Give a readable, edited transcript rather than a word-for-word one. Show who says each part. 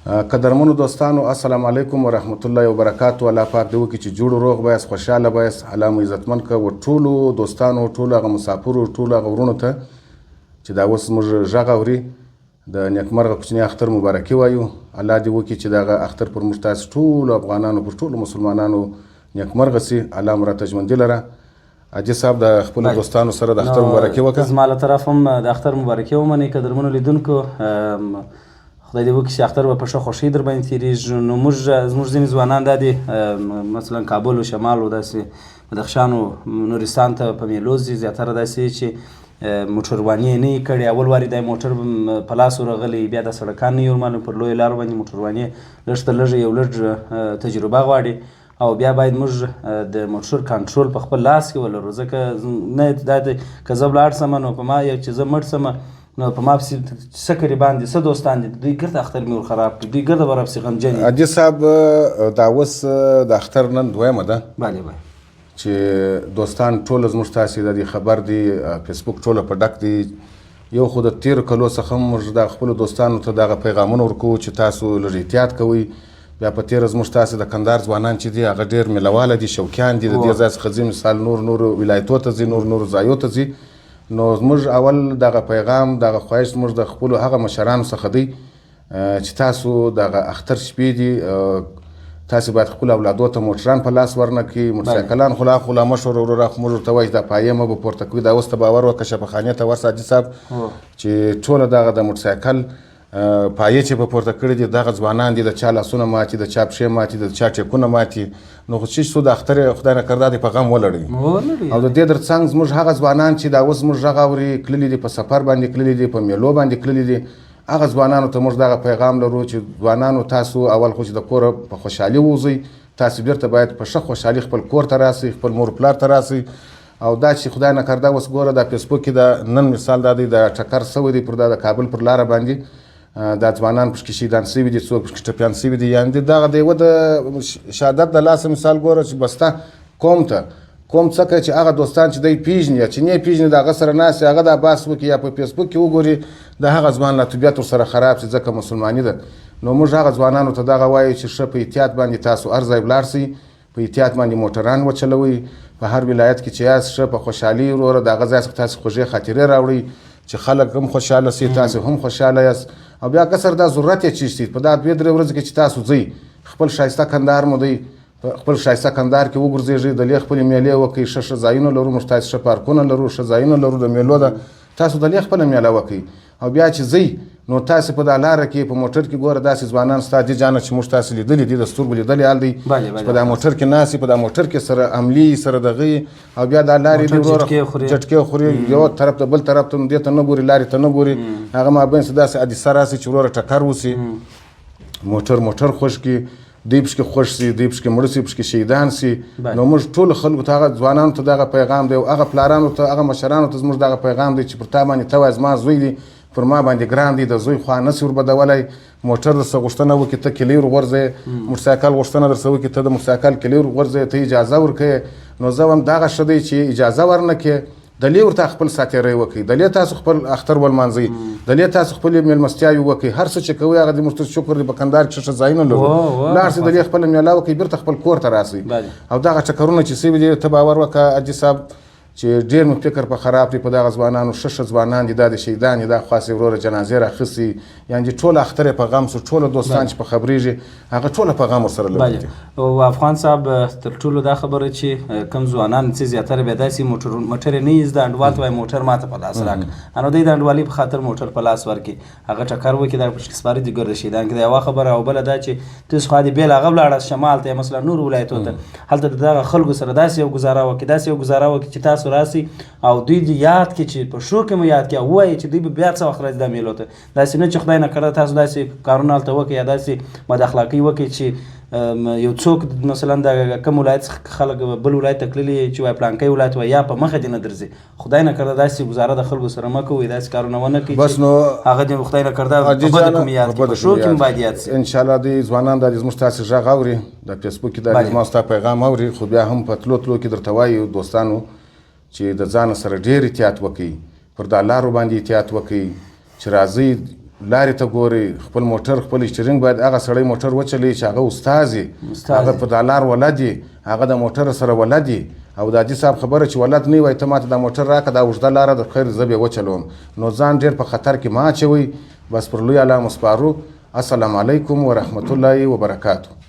Speaker 1: قدرمنو دوستانو، السلام علیکم ورحمت الله وبرکاتو. الله پاک دې وکړي چې جوړ روغ به یاست، خوشحاله به یاست. الله مو عزتمن که. و ټولو دوستانو، ټولو هغه مسافرو، ټولو هغه وروڼو ته چې دا اوس زموږ غږ اوري، د نیکمرغه کوچني اختر مبارکي وایو. الله دې وکړي چې دغه اختر پر موږ تاسو ټولو افغانانو، پر ټولو مسلمانانو نیکمرغه سي. الله مو راته ژوندي لره. حاجي صاحب، د خپلو دوستانو سره د اختر مبارکي وکړه.
Speaker 2: زما له طرف هم د اختر مبارکي ومنئ. قدرمنو لیدونکو، خدای دې وکړي چې اختر به په ښه خوښۍ در باندې تېرېږي. نو موږ، زموږ ځینې ځوانان دا دي، مثلا کابل و شمال و داسې بدخشان و نورستان ته په میلو ځي. زیاتره داسې چې موټرواني یې نه یي کړې، اول وارې دا موټر په لاس ورغلی، بیا د سړکان نه یې ورمعلوم. پر لویو لارو باندې موټرواني لږ تر لږه یو لږ تجربه غواړي او بیا باید موږ د موټر کنټرول په خپل لاس کې ولرو، ځکه نه دا دی که زه ولاړ سم نو په ما یو چې زه مړ سم نو په ما پسې څه کړي باندې څه دوستان دي، دوی ګرده اختر مې ور خراب کړي، دوی ګرده به راپسې غمجن دي.
Speaker 1: حاجي صاحب، دا اوس د اختر نن دویمه ده.
Speaker 2: بله بله.
Speaker 1: چې دوستان ټول زموږ تاسې د دې خبر دي، فیسبوک ټوله په ډک دي. یو خو د تېرو کلو څخه هم موږ د خپلو دوستانو ته دغه پیغامونه ورکوو چې تاسو لږ احتیاط کوئ. بیا په تېره زموږ تاسې د کندهار ځوانان چې دي، هغه ډېر میلهواله دي، شوقیان دي، د دې ځای څخه ځي، مثال نور نورو ولایتو ته ځي، نور نورو ځایو ته ځي. نو زموږ اول دغه پیغام، دغه خواهش زموږ د خپلو هغه مشرانو څخه دی چې تاسو دغه اختر شپې دي، تاسو باید خپل اولادو ته موټران په لاس ورنه کړئ. موټرسایکلان خو لا مه ښوروه وروره، خو موږ ورته وایو چې دا پایې مه به پورته کوئ. دا اوس ته باور وکړه، شفاخانې ته ورسه حاجي صاحب، چې ټوله دغه د موټرسایکل پایې چې په پورته کړي دي، دغه ځوانان دي، د چا لاسونه ماتي، د چا پښې ماتي، د چا ټیکونه ماتي. نو خو چې څو د اختر خدای نه کرده دی په غم ولړي. او د دې تر څنګ زموږ هغه ځوانان چې دا اوس زموږ غږ اوري، تللي دي، په سفر باندې تللي دي، په میلو باندې تللي دي، هغه ځوانانو ته موږ دغه پیغام لرو چې ځوانانو تاسو اول خو چې د کوره په خوشحالي ووځئ، تاسو بیرته باید په ښه خوشحالي خپل کور ته راسئ، خپل مور پلار ته راسئ. او دا چې خدای نه کرده اوس ګوره دا فیسبوک کې دا نن مثال دا دی، دا ټکر سوی دی پر دا د کابل پر لاره باندې، دا ځوانان پکې شهیدان سوي دي، څوک پکې ټپیان سوي دي. یعنې دغه د یوه د شهادت د لاسه مثال ګوره چې بسته قوم ته کوم څه کوي چې هغه دوستان چې دی پیژني یا چې نه پیژني، د هغه سره ناست هغه دا باس وکړي یا په فیسبوک کې وګوري، د هغه ځوان لا طبیعت ورسره خراب شي، ځکه مسلماني ده. نو موږ هغه ځوانانو ته دغه وایو چې ښه په احتیاط باندې تاسو هر ځای ولاړ سئ، په احتیاط باندې موټران وچلوئ، په هر ولایت کې چې یاست ښه په خوشحالي وروره د هغه ځای څخه تاسو خوږې خاطرې راوړئ چې خلک هم خوشحاله سي، تاسو هم خوشحاله یاست. او بیا که سر دا ضرورت یې چیش دی، په دا دوې درې ورځې کې چې تاسو ځئ، خپل ښایسته کندهار مو دی، په خپل ښایسته کندهار کې وګرځېږئ، د لې خپلې میلې وکړئ. ښه ښه ځایونه لرو موږ، تاسو ښه پارکونه لرو، ښه ځایونه لرو د میلو ده، تاسو د لې خپله میله وکړئ. او بیا چې ځئ نو تاسو په دا لاره کې په موټر کې ګوره داسې ځوانان ستا دي جانه چې موږ تاسو لیدلي دي، د سترګو لیدلي حال دی چې په دا موټر کې ناست په دا موټر کې سره عملي سره دغه، او بیا دا لارې دي وروره جټکې خوري، یو طرف ته بل طرف ته، دې ته نه ګوري، لارې ته نه ګوري، هغه مابین څه داسې حادثه راسي چې وروره ټکر وسي، موټر خوش کړي، دوی پکې خوښ سي، دوی پکې مړه سي، پکې شهیدان سي. نو موږ ټولو خلکو ته، هغه ځوانانو ته دغه پیغام دی، او هغه پلارانو ته، هغه مشرانو ته زموږ دغه پیغام دی چې پر تا باندې ته وایې زما زوی دی، پر ما باندې ګران دی، د زوی خوا نه سي وربدولی. موټر درڅخه غوښتنه وکړي ته کیلۍ ورغورځې، موټرسایکل غوښتنه درڅخه وکړي ته د موټرسایکل کیلۍ ورغورځې، ته اجازه ورکوې. نو زه وایم دغه ښه دی چې اجازه ورنه کړې، د لې ورته خپل ساتېری وکړئ، د لې تاسو خپل اختر ولمانځئ، د لې تاسو خپلې مېلمستیاوې وکړئ، هر څه چې کوئ هغه دې موږ ته شکر دی په کندهار کې ښه ښه ځایونه لرو، لاړ شئ د لې خپله مېله وکړئ، بیرته خپل کور ته راسئ. او دغه ټکرونه چې سوي دي، ته باور وکړه حاجي صاحب چې ډېر مو فکر په خراب دی په دغه ځوانانو. ښه ښه ځوانان دي، دا د شهیدان دي، دا خاصې وروره جنازې راخیستي، یعنې ټول اختر یې په غم سو، ټول دوستان چې په خبرېږي هغه ټوله په غم ورسره لګي دي.
Speaker 2: او افغان صاحب تر ټولو دا خبره چې کم ځوانان چې زیاتره بیا داسې موټر یې نه یي زده، انډوال ته وایي موټر ماته په لاس راکړه، نو دی د انډوالۍ په خاطر موټر په لاس ورکړي، هغه ټکر وکړي، دا پکې سپاره دي ګرده شهیدان کړي. یوه خبره. او بله دا چې تاسو خو دې بېل هغه ولاړاست شمال ته، مثلا نورو ولایتو ته، هلته د دغه خلکو سره داسې یو ګزاره وکړي، داسې یو ګزاره وکړي چې تاسو راسئ او دوی دې یاد کړي، چې په ښو کې مو یاد کړي او ووایي چې دوی به بیا څه وخت راځي دا میلو ته. داسې نه چې خدای نه کړه تاسو داسې کارونه هلته وکړئ یا داسې بد اخلاقۍ وکړئ چې یو څوک مثلا د کوم ولایت څخه خلک بل ولایت ته تللي چې وایي پلانکی ولایت وایي یا په مخه دې نه درځي، خدای نه کړه داسې ګزاره د خلکو سره مه کوئ، داسې کارونه ونه کړئ.
Speaker 1: بس نو
Speaker 2: هغه دې خدای نه کړه په بدو کې مو یاد کړي، په ښو کې مو باید یاد شي.
Speaker 1: ان شاء الله دوی ځوانان دا زموږ تاسې غږ اوري، د فیسبوک کې دا زما ستا پیغام اوري، خو بیا هم په تلو تلو کې درته وایو دوستانو چې د ځان سره ډېر احتیاط وکړئ، پر دا لارو باندې احتیاط وکړئ چې راځئ. لارې ته ګورئ، خپل موټر، خپل سټیرینګ باید هغه سړی موټر وچلوي چې هغه استاد وي، هغه په دا لار ولد وي، هغه د موټر سره ولد وي. او د حاجي صاحب خبره چې ولد نه وای، ته ماته دا موټر راکړه، دا اوږده لاره د خیر زه به یې وچلوم. نو ځان ډېر په خطر کې مه اچوئ. بس پر لوی الله مو سپارو. السلام علیکم ورحمت الله وبرکاتو.